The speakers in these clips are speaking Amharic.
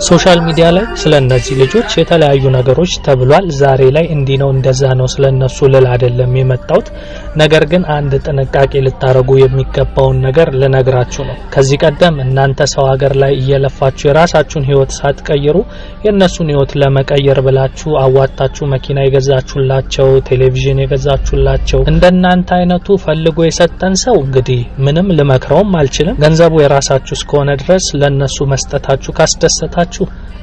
Social media ላይ ስለ እነዚህ ልጆች የተለያዩ ነገሮች ተብሏል። ዛሬ ላይ እንዲህ ነው እንደዛ ነው ስለ እነሱ ልል አይደለም የመጣሁት። ነገር ግን አንድ ጥንቃቄ ልታረጉ የሚገባውን ነገር ልነግራችሁ ነው። ከዚህ ቀደም እናንተ ሰው ሀገር ላይ እየለፋችሁ የራሳችሁን ህይወት ሳትቀይሩ የእነሱን ህይወት ለመቀየር ብላችሁ አዋጣችሁ መኪና የገዛችሁላቸው፣ ቴሌቪዥን የገዛችሁላቸው እንደናንተ አይነቱ ፈልጎ የሰጠን ሰው እንግዲህ ምንም ልመክረውም አልችልም። ገንዘቡ የራሳችሁ እስከሆነ ድረስ ለነሱ መስጠታችሁ ካስደሰታችሁ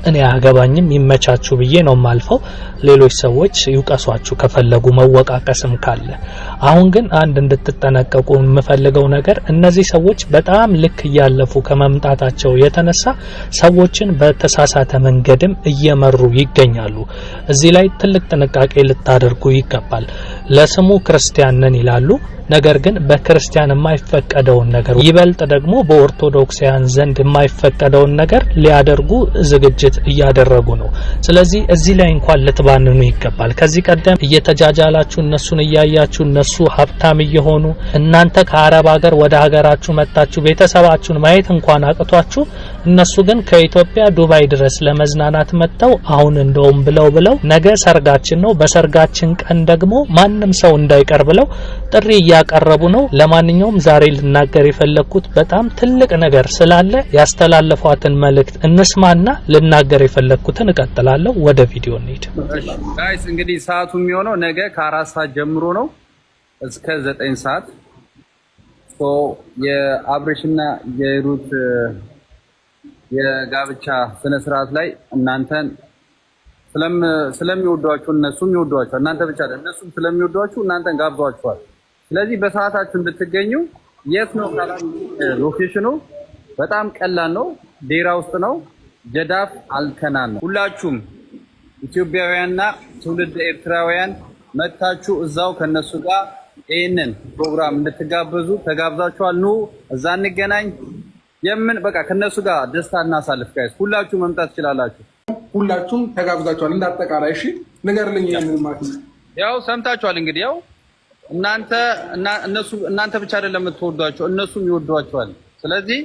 እኔ አያገባኝም፣ ይመቻችሁ ብዬ ነው ማልፈው። ሌሎች ሰዎች ይውቀሷችሁ ከፈለጉ መወቃቀስም ካለ። አሁን ግን አንድ እንድትጠነቀቁ የምፈልገው ነገር እነዚህ ሰዎች በጣም ልክ እያለፉ ከመምጣታቸው የተነሳ ሰዎችን በተሳሳተ መንገድም እየመሩ ይገኛሉ። እዚህ ላይ ትልቅ ጥንቃቄ ልታደርጉ ይገባል። ለስሙ ክርስቲያን ነን ይላሉ። ነገር ግን በክርስቲያን የማይፈቀደውን ነገር ይበልጥ ደግሞ በኦርቶዶክሳውያን ዘንድ የማይፈቀደውን ነገር ሊያደርጉ ዝግጅት እያደረጉ ነው። ስለዚህ እዚህ ላይ እንኳን ልትባንኑ ይገባል። ከዚህ ቀደም እየተጃጃላችሁ እነሱን እያያችሁ እነሱ ሀብታም እየሆኑ እናንተ ከአረብ ሀገር ወደ ሀገራችሁ መጣችሁ ቤተሰባችሁን ማየት እንኳን አቅቷችሁ እነሱ ግን ከኢትዮጵያ ዱባይ ድረስ ለመዝናናት መጥተው አሁን እንደውም ብለው ብለው ነገ ሰርጋችን ነው፣ በሰርጋችን ቀን ደግሞ ማንም ሰው እንዳይቀር ብለው ጥሪ እያቀረቡ ነው። ለማንኛውም ዛሬ ልናገር የፈለኩት በጣም ትልቅ ነገር ስላለ ያስተላለፏትን መልእክት እንስማና ልናገር የፈለኩትን እቀጥላለሁ። ወደ ቪዲዮ እንሂድ። Guys እንግዲህ ሰዓቱ የሚሆነው ነገ ከ4 ሰዓት ጀምሮ ነው እስከ 9 ሰዓት። So የአብርሽና የሩት የጋብቻ ስነ ስርዓት ላይ እናንተን ስለሚወዷችሁ እነሱም ይወዷችኋል። እናንተ ብቻ አይደለም እነሱም ስለሚወዷችሁ እናንተን ጋብዟችኋል። ስለዚህ በሰዓታችሁ እንድትገኙ። የት ነው ካላችሁ location ኑ በጣም ቀላል ነው። ዴራ ውስጥ ነው። ጀዳፍ አልከናን ነው። ሁላችሁም ኢትዮጵያውያንና ትውልድ ኤርትራውያን መጥታችሁ እዛው ከነሱ ጋር ይህንን ፕሮግራም እንድትጋበዙ ተጋብዛችኋል። ኑ እዛ እንገናኝ። የምን በቃ ከነሱ ጋር ደስታ እናሳልፍ። Guys ሁላችሁ መምጣት ትችላላችሁ። ሁላችሁም ተጋብዛችኋል። እንዳጠቃላይ እሺ፣ ንገርልኝ ይሄንን ማለት ነው። ያው ሰምታችኋል እንግዲህ ያው እናንተ እነሱ እናንተ ብቻ አይደለም የምትወዷቸው እነሱም ይወዷቸዋል። ስለዚህ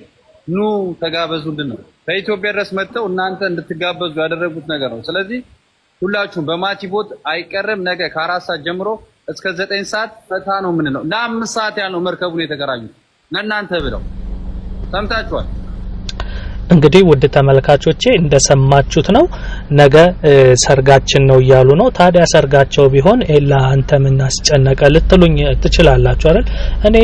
ኑ ተጋበዙልን ነው። ከኢትዮጵያ ድረስ መጥተው እናንተ እንድትጋበዙ ያደረጉት ነገር ነው። ስለዚህ ሁላችሁም በማቲ boat አይቀርም። ነገ ከ4 ሰዓት ጀምሮ እስከ 9 ሰዓት ፈታ ነው የምንለው። ለ5 ሰዓት ያህል ነው መርከቡን የተከራዩት ለእናንተ ብለው ሰምታችኋል። እንግዲህ ውድ ተመልካቾቼ እንደሰማችሁት ነው። ነገ ሰርጋችን ነው እያሉ ነው። ታዲያ ሰርጋቸው ቢሆን ኤላ አንተ ምን አስጨነቀ ልትሉኝ ትችላላችሁ አይደል? እኔ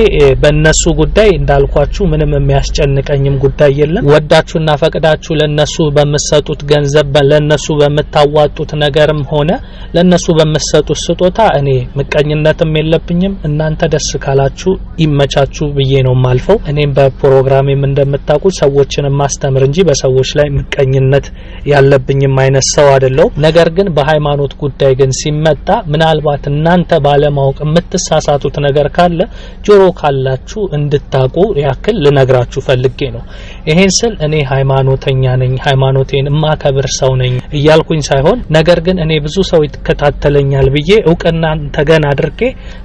በእነሱ ጉዳይ እንዳልኳችሁ ምንም የሚያስጨንቀኝም ጉዳይ የለም። ወዳችሁና ፈቅዳችሁ ለነሱ በምትሰጡት ገንዘብ፣ ለነሱ በምታዋጡት ነገርም ሆነ ለነሱ በምትሰጡት ስጦታ እኔ ምቀኝነትም የለብኝም። እናንተ ደስ ካላችሁ ይመቻችሁ ብዬ ነው የማልፈው። እኔም በፕሮግራሜም እንደምታውቁት ሰዎችን ማስተምር እንጂ በሰዎች ላይ ምቀኝነት ያለብኝም አይነት ሰው አይደለሁም። ነገር ግን በሃይማኖት ጉዳይ ግን ሲመጣ ምናልባት እናንተ ባለማወቅ የምትሳሳቱት ነገር ካለ ጆሮ ካላችሁ እንድታቁ ያክል ልነግራችሁ ፈልጌ ነው። ይሄን ስል እኔ ሃይማኖተኛ ነኝ፣ ሃይማኖቴን እማከብር ሰው ነኝ እያልኩኝ ሳይሆን ነገር ግን እኔ ብዙ ሰው ይከታተለኛል ብዬ እውቅናን ተገን አድርጌ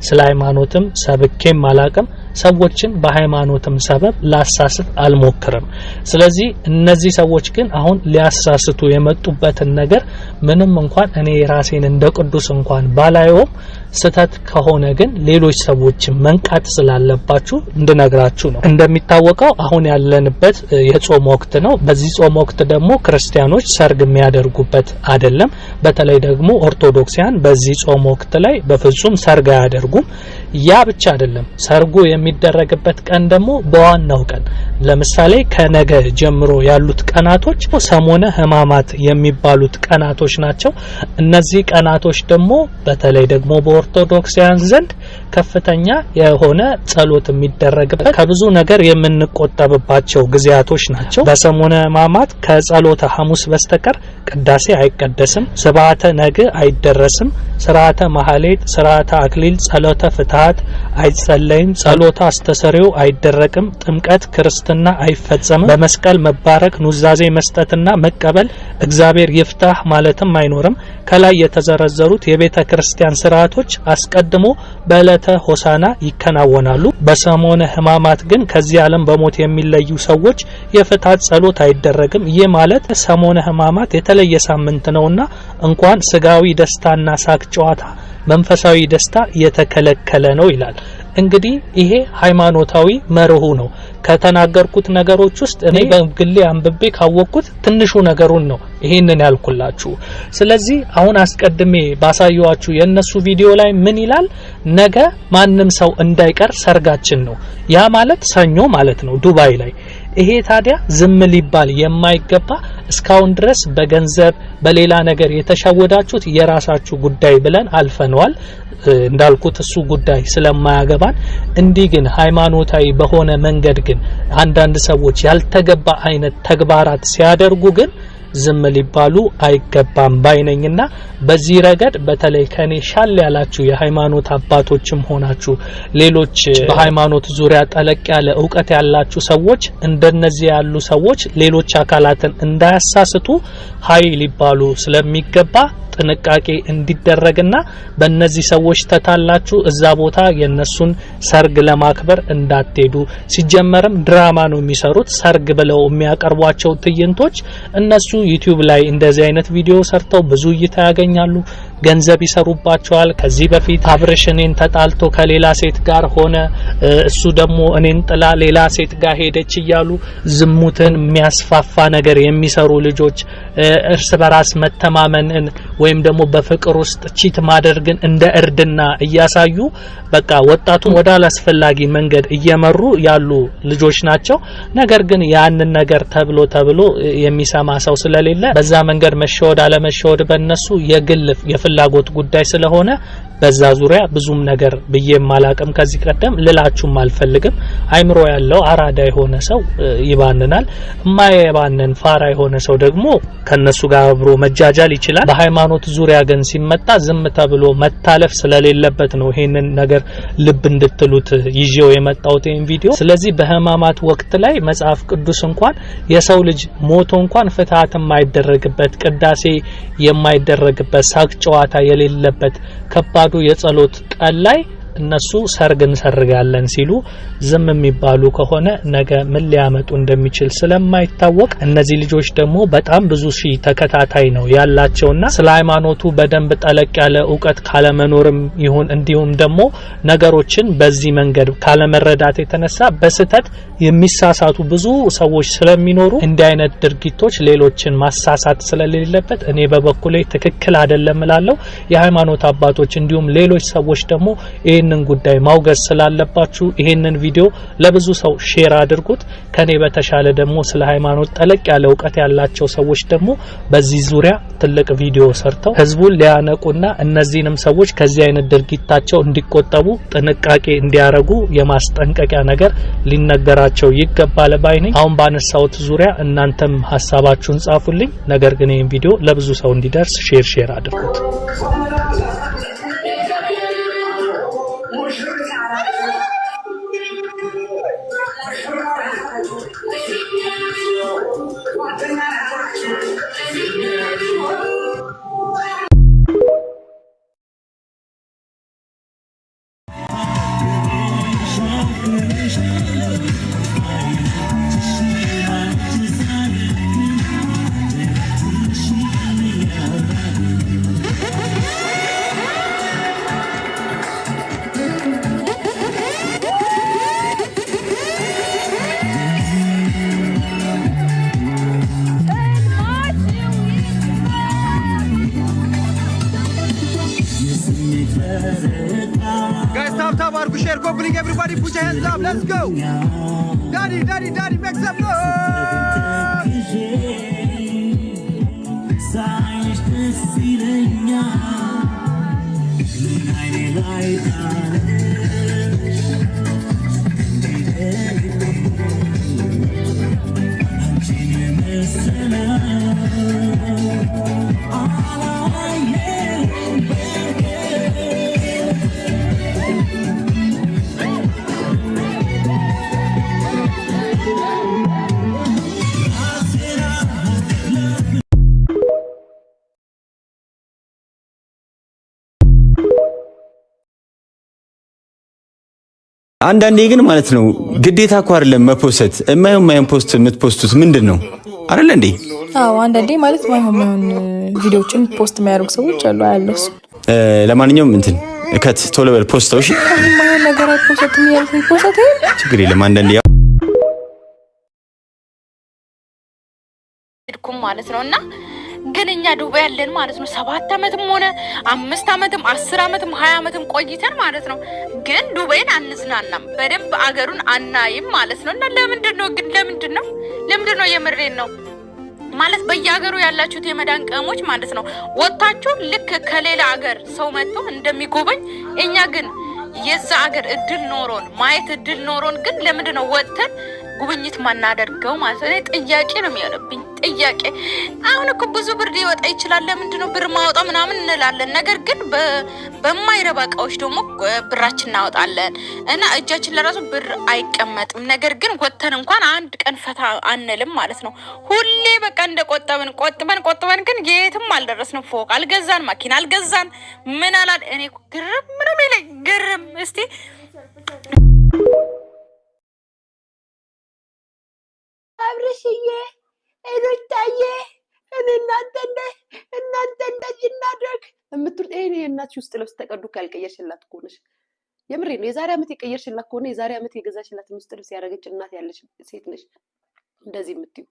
ስለ ሃይማኖትም ሰብኬም አላቅም። ሰዎችን በሃይማኖትም ሰበብ ላሳስት አልሞክርም። ስለዚህ እነዚህ ሰዎች ግን አሁን ሊያሳስቱ የመጡበትን ነገር ምንም እንኳን እኔ ራሴን እንደ ቅዱስ እንኳን ባላየውም ስተት ከሆነ ግን ሌሎች ሰዎች መንቃት ስላለባችሁ እንድነግራችሁ ነው። እንደሚታወቀው አሁን ያለንበት የጾም ወቅት ነው። በዚህ ጾም ወቅት ደግሞ ክርስቲያኖች ሰርግ የሚያደርጉበት አይደለም። በተለይ ደግሞ ኦርቶዶክሲያን በዚህ ጾም ወቅት ላይ በፍጹም ሰርግ አያደርጉም። ያ ብቻ አይደለም፣ ሰርጉ የሚደረግበት ቀን ደግሞ በዋናው ቀን ለምሳሌ ከነገ ጀምሮ ያሉት ቀናቶች ሰሞነ ሕማማት የሚባሉት ቀናቶች ናቸው። እነዚህ ቀናቶች ደግሞ በተለይ ደግሞ በኦርቶዶክሳውያን ዘንድ ከፍተኛ የሆነ ጸሎት የሚደረግበት ከብዙ ነገር የምንቆጠብባቸው ጊዜያቶች ናቸው። በሰሞነ ሕማማት ከጸሎተ ሐሙስ በስተቀር ቅዳሴ አይቀደስም፣ ስብሐተ ነግህ አይደረስም፣ ስርዓተ ማህሌት፣ ስርዓተ አክሊል፣ ጸሎተ ፍትሐት ፍትሐት አይጸለይም፣ ጸሎተ አስተሰሪው አይደረግም፣ ጥምቀት ክርስትና አይፈጸምም፣ በመስቀል መባረክ፣ ኑዛዜ መስጠትና መቀበል፣ እግዚአብሔር ይፍታህ ማለትም አይኖርም። ከላይ የተዘረዘሩት የቤተ ክርስቲያን ስርዓቶች አስቀድሞ በዕለተ ሆሳና ይከናወናሉ። በሰሞነ ሕማማት ግን ከዚህ ዓለም በሞት የሚለዩ ሰዎች የፍትሐት ጸሎት አይደረግም። ይህ ማለት ሰሞነ ሕማማት የተለየ ሳምንት ነውና እንኳን ስጋዊ ደስታና ሳቅ ጨዋታ መንፈሳዊ ደስታ የተከለከለ ነው ይላል። እንግዲህ ይሄ ሃይማኖታዊ መርሁ ነው። ከተናገርኩት ነገሮች ውስጥ እኔ በግሌ አንብቤ ካወቅኩት ትንሹ ነገሩን ነው ይሄንን ያልኩላችሁ። ስለዚህ አሁን አስቀድሜ ባሳየኋችሁ የነሱ ቪዲዮ ላይ ምን ይላል? ነገ ማንም ሰው እንዳይቀር ሰርጋችን ነው። ያ ማለት ሰኞ ማለት ነው ዱባይ ላይ። ይሄ ታዲያ ዝም ሊባል የማይገባ፣ እስካሁን ድረስ በገንዘብ በሌላ ነገር የተሸወዳችሁት የራሳችሁ ጉዳይ ብለን አልፈነዋል። እንዳልኩት እሱ ጉዳይ ስለማያገባን፣ እንዲህ ግን ሃይማኖታዊ በሆነ መንገድ ግን አንዳንድ ሰዎች ያልተገባ አይነት ተግባራት ሲያደርጉ ግን ዝም ሊባሉ አይገባም ባይነኝና በዚህ ረገድ በተለይ ከኔ ሻል ያላችሁ የሃይማኖት አባቶችም ሆናችሁ ሌሎች በሃይማኖት ዙሪያ ጠለቅ ያለ እውቀት ያላችሁ ሰዎች እንደነዚህ ያሉ ሰዎች ሌሎች አካላትን እንዳያሳስቱ ሀይ ሊባሉ ስለሚገባ ጥንቃቄ እንዲደረግና በእነዚህ ሰዎች ተታላችሁ እዛ ቦታ የነሱን ሰርግ ለማክበር እንዳትሄዱ። ሲጀመርም ድራማ ነው የሚሰሩት። ሰርግ ብለው የሚያቀርቧቸው ትዕይንቶች እነሱ ዩቲዩብ ላይ እንደዚህ አይነት ቪዲዮ ሰርተው ብዙ እይታ ያገኛሉ፣ ገንዘብ ይሰሩባቸዋል። ከዚህ በፊት አብርሽ እኔን ተጣልቶ ከሌላ ሴት ጋር ሆነ፣ እሱ ደግሞ እኔን ጥላ ሌላ ሴት ጋር ሄደች እያሉ ዝሙትን የሚያስፋፋ ነገር የሚሰሩ ልጆች፣ እርስ በራስ መተማመንን ወይም ደግሞ በፍቅር ውስጥ cheat ማድረግን እንደ እርድና እያሳዩ በቃ ወጣቱን ወደ አላስፈላጊ መንገድ እየመሩ ያሉ ልጆች ናቸው። ነገር ግን ያንን ነገር ተብሎ ተብሎ የሚሰማ ሰው ስለሌለ በዛ መንገድ መሸወድ አለመሸወድ በእነሱ የግል የፍላጎት ጉዳይ ስለሆነ በዛ ዙሪያ ብዙም ነገር ብዬም አላቅም። ከዚህ ቀደም ልላችሁም አልፈልግም። አይምሮ ያለው አራዳ የሆነ ሰው ይባንናል። የማይባንን ፋራ የሆነ ሰው ደግሞ ከነሱ ጋር አብሮ መጃጃል ይችላል። በሃይማኖት ዙሪያ ግን ሲመጣ ዝም ተብሎ መታለፍ ስለሌለበት ነው ይሄንን ነገር ልብ እንድትሉት ይዤው የመጣሁት ይሄን ቪዲዮ። ስለዚህ በህማማት ወቅት ላይ መጽሐፍ ቅዱስ እንኳን የሰው ልጅ ሞቶ እንኳን ፍትሐት የማይደረግበት፣ ቅዳሴ የማይደረግበት፣ ሳቅ ጨዋታ የሌለበት ከባዱ የጸሎት ቀን ላይ እነሱ ሰርግ እንሰርጋለን ሲሉ ዝም የሚባሉ ከሆነ ነገ ምን ሊያመጡ እንደሚችል ስለማይታወቅ፣ እነዚህ ልጆች ደግሞ በጣም ብዙ ሺህ ተከታታይ ነው ያላቸውና ስለ ሃይማኖቱ በደንብ ጠለቅ ያለ እውቀት ካለመኖርም ይሁን እንዲሁም ደግሞ ነገሮችን በዚህ መንገድ ካለመረዳት የተነሳ በስህተት የሚሳሳቱ ብዙ ሰዎች ስለሚኖሩ እንዲህ አይነት ድርጊቶች ሌሎችን ማሳሳት ስለሌለበት እኔ በበኩሌ ትክክል አይደለም እላለሁ። የሃይማኖት አባቶች እንዲሁም ሌሎች ሰዎች ደግሞ ይህንን ጉዳይ ማውገዝ ስላለባችሁ ይህንን ቪዲዮ ለብዙ ሰው share አድርጉት። ከኔ በተሻለ ደግሞ ስለ ሃይማኖት ጠለቅ ያለ እውቀት ያላቸው ሰዎች ደግሞ በዚህ ዙሪያ ትልቅ ቪዲዮ ሰርተው ህዝቡን ሊያነቁና እነዚህንም ሰዎች ከዚህ አይነት ድርጊታቸው እንዲቆጠቡ፣ ጥንቃቄ እንዲያረጉ የማስጠንቀቂያ ነገር ሊነገራቸው ይገባል ባይ ነኝ። አሁን ባነሳሁት ዙሪያ እናንተም ሀሳባችሁን ጻፉልኝ። ነገር ግን ይህን ቪዲዮ ለብዙ ሰው እንዲደርስ share share አድርጉት። Guys, tap tap አድርጉ፣ share, copy link, everybody put your hands up. Let's go. Daddy, daddy, daddy, make some noise. ሳይሽ ደስ ይለኛል ምን አይኔ ላይ ጣለሽ አንቺን የመሰለ አላየሁም በቀን። አንዳንዴ ግን ማለት ነው ግዴታ እኮ አይደለም መፖሰት። የማይሆን የማይሆን post የምትፖስቱት ምንድን ነው አይደለ እንዴ? አዎ፣ አንዳንዴ ማለት ማይሆን ማይሆን ቪዲዮዎችን post የሚያደርጉ ሰዎች አሉ። አያለሁ እሱ። ለማንኛውም እንትን ከት ቶሎ በል ፖስተው። እሺ። ማይሆን ነገር አይፖሰትም እያልኩኝ ፖሰት። ችግር የለም፣ አንዳንዴ ሄድኩም ማለት ነው። እና ግን እኛ ዱባይ ያለን ማለት ነው 7 አመትም ሆነ 5 አመትም 10 አመትም 20 አመትም ቆይተን ማለት ነው፣ ግን ዱባይን አንዝናናም፣ በደንብ አገሩን አናይም ማለት ነው። እና ለምንድን ነው ግን? ለምንድን ነው? ለምንድን ነው? የምሬን ነው ማለት በየሀገሩ ያላችሁት የመዳን ቅመሞች ማለት ነው ወጥታችሁ ልክ ከሌላ ሀገር ሰው መጥቶ እንደሚጎበኝ፣ እኛ ግን የዛ ሀገር እድል ኖሮን፣ ማየት እድል ኖሮን ግን ለምንድን ነው ወጥተን ጉብኝት ማናደርገው ማለት ነው? እኔ ጥያቄ ነው የሚሆንብኝ፣ ጥያቄ። አሁን እኮ ብዙ ብር ሊወጣ ይችላል። ለምንድን ነው ብር ማወጣው ምናምን እንላለን። ነገር ግን በማይረባ እቃዎች ደግሞ ብራችን እናወጣለን እና እጃችን ለራሱ ብር አይቀመጥም። ነገር ግን ወጥተን እንኳን አንድ ቀን ፈታ አንልም ማለት ነው። ሁሌ በቃ እንደቆጠብን ቆጥበን ቆጥበን ግን የትም አልደረስንም። ፎቅ አልገዛን፣ መኪና አልገዛን፣ ምን አላል። እኔ እኮ ግርም ነው የሚለኝ፣ ግርም እስቲ። አብርሽዬ፣ ሩታዬ፣ እኔ እናንተ እንደዚህ እናድርግ የምትሉት ይሄን የእናትሽ ውስጥ ልብስ ተቀዱ ያልቀየርሽላት እኮ ነሽ። የምሬ ነው። የዛሬ ዓመት የቀየርሽላት ከሆነ፣ የዛሬ ዓመት የገዛሽላትን ውስጥ ልብስ ያደረገች እናት ያለሽ ሴት ነሽ። እንደዚህ የምትዩ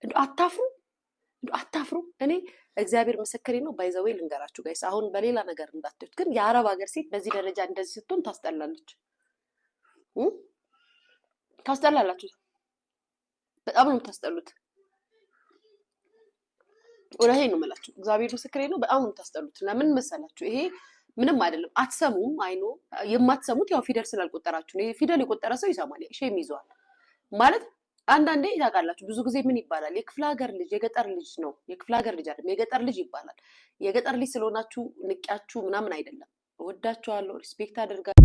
እንደው አታፍሩ? እንደው አታፍሩ? እኔ እግዚአብሔር ምስክሬ ነው። By the way ልንገራችሁ guys፣ አሁን በሌላ ነገር እንዳትዩት፣ ግን የአረብ ሀገር ሴት በዚህ ደረጃ እንደዚህ ስትሆን ታስጠላለች፣ ታስጠላላችሁ። በጣም ነው የምታስጠሉት። እውነቴን ነው የምላችሁ። እግዚአብሔር ምስክሬ ነው። በጣም ነው የምታስጠሉት። ለምን መሰላችሁ? ይሄ ምንም አይደለም። አትሰሙም። I know የማትሰሙት ያው ፊደል ስላልቆጠራችሁ ነው። ፊደል የቆጠረ ሰው ይሰማል፣ shame ይዘዋል ማለት። አንዳንዴ ታውቃላችሁ፣ ብዙ ጊዜ ምን ይባላል? የክፍለ ሀገር ልጅ የገጠር ልጅ ነው። የክፍለ ሀገር ልጅ አይደለም፣ የገጠር ልጅ ይባላል። የገጠር ልጅ ስለሆናችሁ ንቂያችሁ ምናምን አይደለም። እወዳችኋለሁ፣ respect አደርጋለሁ።